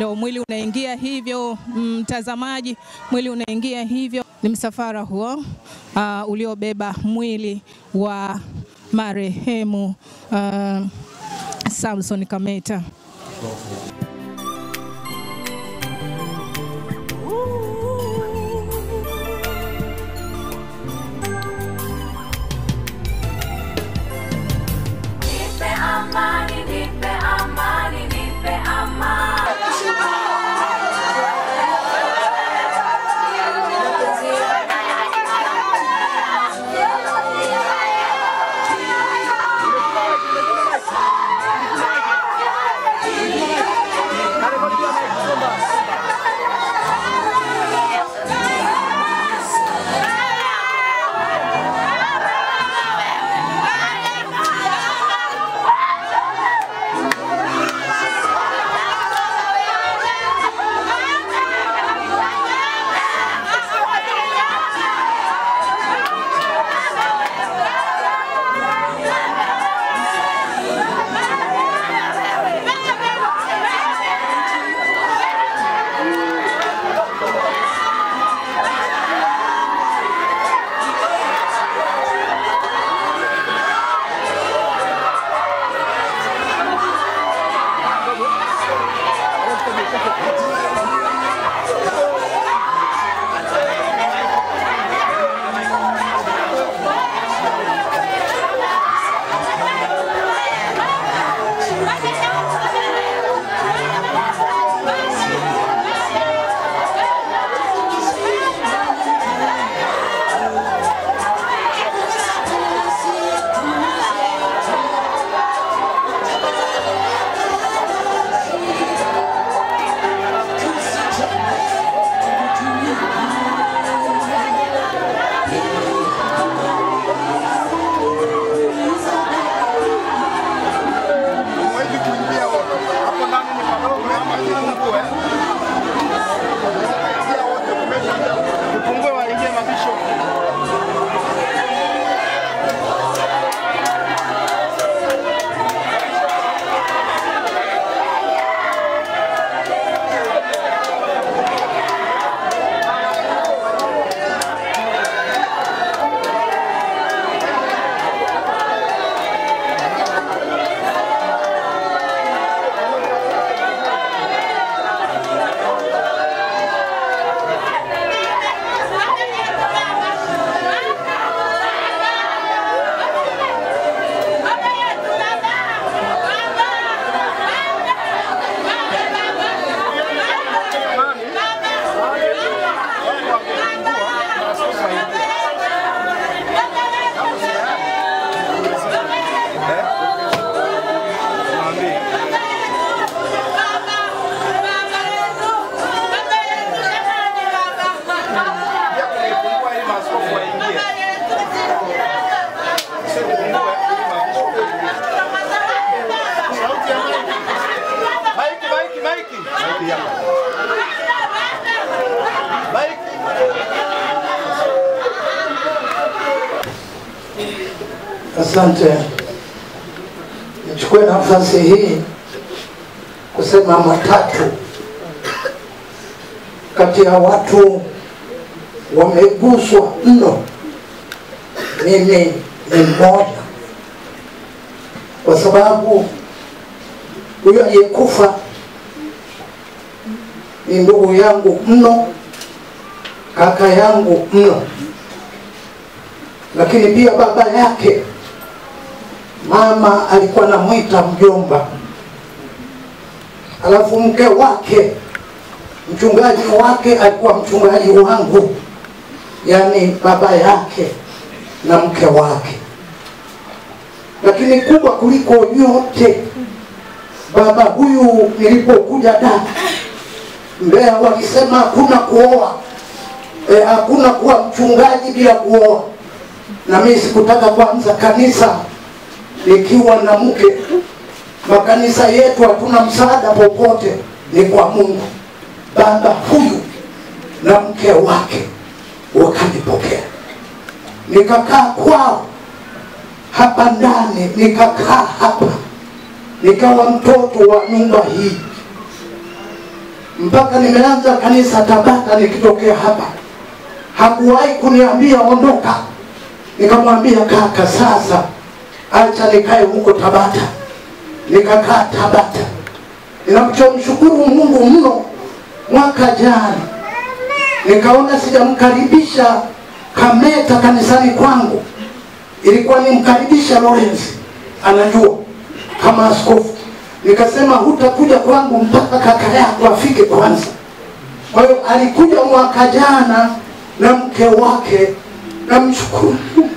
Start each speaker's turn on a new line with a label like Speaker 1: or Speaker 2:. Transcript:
Speaker 1: Ndio mwili unaingia hivyo, mtazamaji, mwili unaingia hivyo. Ni msafara huo uliobeba mwili wa marehemu Samson Kameta.
Speaker 2: Nipe amani, nipe amani, nipe amani.
Speaker 3: Asante. Nichukue nafasi hii kusema matatu kati ya watu wameguswa mno. Mimi ni mmoja, kwa sababu huyo aliyekufa ni ndugu yangu mno, kaka yangu mno, lakini pia baba yake mama alikuwa anamuita mjomba, alafu mke wake mchungaji wake alikuwa mchungaji wangu, yani baba yake na mke wake. Lakini kubwa kuliko yote, baba huyu nilipokuja da Mbeya walisema hakuna kuoa, hakuna kuwa mchungaji bila kuoa. Na mimi sikutaka kuanza kanisa nikiwa na mke. Makanisa yetu hatuna msaada popote, ni kwa Mungu. Baba huyu na mke wake wakanipokea, nikakaa kwao hapa ndani, nikakaa hapa, nikawa mtoto wa nyumba hii. Mpaka nimeanza kanisa Tabata nikitokea hapa, hakuwahi kuniambia ondoka. Nikamwambia kaka, sasa acha nikae huko Tabata. Nikakaa Tabata. Ninamshukuru Mungu mno. Mwaka jana nikaona sijamkaribisha Kameta kanisani kwangu, ilikuwa nimkaribisha Lawrence, anajua kama askofu. Nikasema hutakuja kwangu mpaka kaka yako afike kwanza. Kwa hiyo alikuja mwaka jana na mke wake. Namshukuru Mungu.